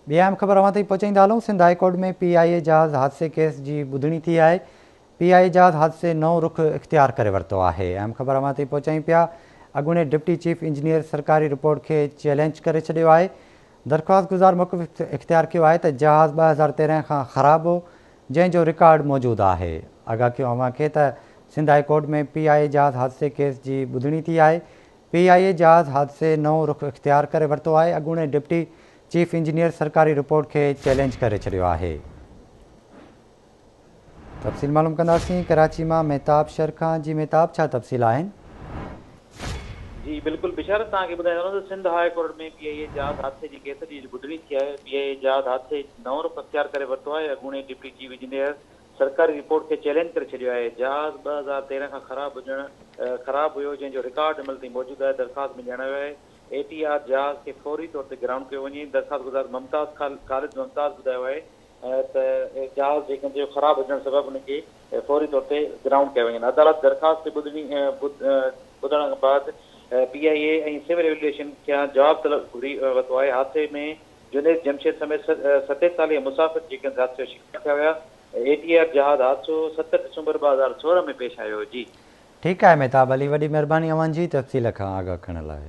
ٻي اهم خبر اوهان تائين پهچائيندا هلون، سنڌ هاء ڪورٽ ۾ پي آء اي جهاز حادثي ڪيس جي ٻڌڻي ٿي آهي، پي آء اي جهاز حادثي نئون رخ اختيار ڪري ورتو آهي. اهم خبر اوهان تائين پهچايون پيا، اڳوڻي ڊپٽي چيف انجنيئر سرڪاري رپورٽ کي چئلينج ڪري ڇڏيو آهي، درخواستگذار موقف اختيار ڪيو آهي ته جهاز 2013 کان خراب هو، جنهن جو رڪارڊ موجود آهي. آگاهه ڪيون اوهان کي ته سنڌ هاء ڪورٽ ۾ پي آء اي جهاز حادثي ڪيس جي ٻڌڻي ٿي آهي، پي آء اي جهاز حادثي نئون رخ اختيار ڪري ورتو آهي، اڳوڻي ڊپٽي چيف انجنيئر سرڪاري رپورٽ کي چئلينج ڪري ڇڏيو آهي. تفصيل معلوم ڪنداسين ڪراچي مان مهتاب شر کان جي مهتاب ڇا تفصيل آهن؟ جي بلڪل بشارت توهان کي ٻڌائيندو هلان ته سنڌ هاء ڪورٽ ۾ پي آء اي جهاز حادثي جي ڪيس جي ٻڌڻي ٿي آهي، پي آء اي جهاز حادثي نئون رخ اختيار ڪري ورتو آهي، اڳوڻي ڊپٽي چيف انجنيئر سرڪاري رپورٽ کي چئلينج ڪري ڇڏيو آهي، جهاز 2013 کان خراب هجڻ خراب هيو جنهن جو رڪارڊ عمل تائين موجود آهي، درخواست ۾ ڄاڻايو آهي اي ٽي آر جهاز کي فوري طور تي گرائونڊ ڪيو وڃي، درخواستگذار ممتاز خالد ممتاز ٻڌايو آهي ته جهاز جي گنجي خراب هجڻ سبب ان کي فوري طور تي گرائونڊ ڪيو وڃي. عدالت درخواست تي ٻڌڻي ٻڌڻ بعد پي آء اي ۽ سول ايويئيشن کان جواب طلب گهري ورتو آهي. حادثي ۾ جنيد جمشيد سميت 47 مسافر جيڪي حادثي جو شڪار ٿيا هيا. اي ٽي آر جهاز حادثو 7 ڊسمبر 2016 ۾ پيش آيو. جي. ٺيڪ آهي مهتاب علي وڏي مهرباني اوهان جي تفصيل کان آگاهه ڪرڻ لاء.